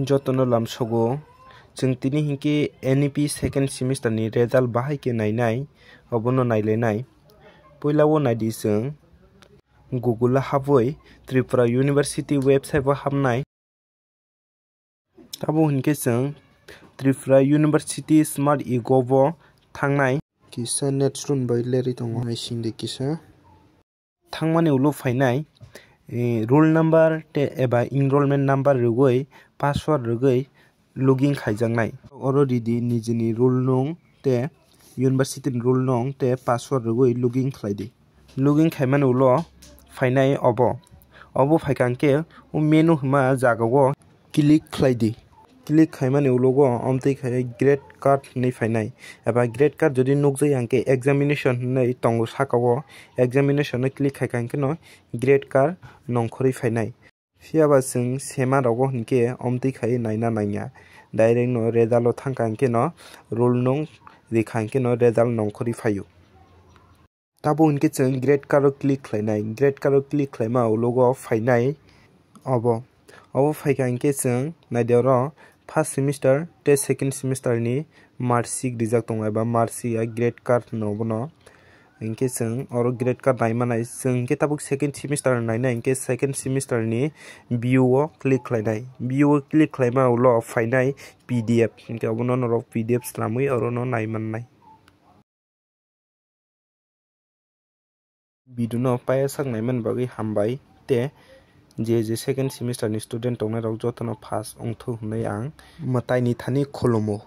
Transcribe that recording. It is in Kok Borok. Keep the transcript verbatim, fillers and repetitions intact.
Jotono lamsogo. Chwng tini hinkhe N E P second semester ni result bahai khe nainai, obono nailainai. Puila o naidi chwng Google o habwi Tripura University website o habnai. Abo hinkhe chwng Tripura University Smart Ego bo thangnai. Kisa net slun bai lerwi tongo, naising de kisa. Thangmani ulo phainai, eh, roll number te eba enrollment number rwgwi password rwgwi login khaijaknai. Oro ridi nijini roll nung te university ni roll nung te password rwgwi login khlai di. Login khaimani ulo phainai obo. Obo phaikha hwnkhe o menu hwnma jagao click khlai di. Click khaimani ulo o omtwi khai grade card hinwi phainai. Eba grade card jodi nukjaya hwnkhe examination hinwi tongo sakao. Examination no click khaikha hwnkhe no grade card nongkhorwi phainai. Phiya ba chwng sema rogo hinkhe omtwi khai naina nangya. Direct no result o thangkha hinkhe no roll nung rikha hinkhe no result nongkhorwi phaio. Tabuk hinkhe chwng grade card o click khlainai. Grade card o click khlaima ulo o phainai obo. Obo phaikha hinkhe chwng naidi oro first semester tei second semester ni marksheet rijak tongo eba marksheet ya grade card hino obono. Hinkhe chwng oro grade card naimanai. Chwng hinkhe tabuk second semester nainai hinkhe second semester ni view o click khlainai. View o click khlaima ulo phainai P D F. Hinkhe obono norok P D F slamwi orono naimannai. Video no paiyasak naimani bagwi hambai, te je je second semester ni student tongnai rok jotono pass wngthok hinwi ang mwtai ni thani khulumo.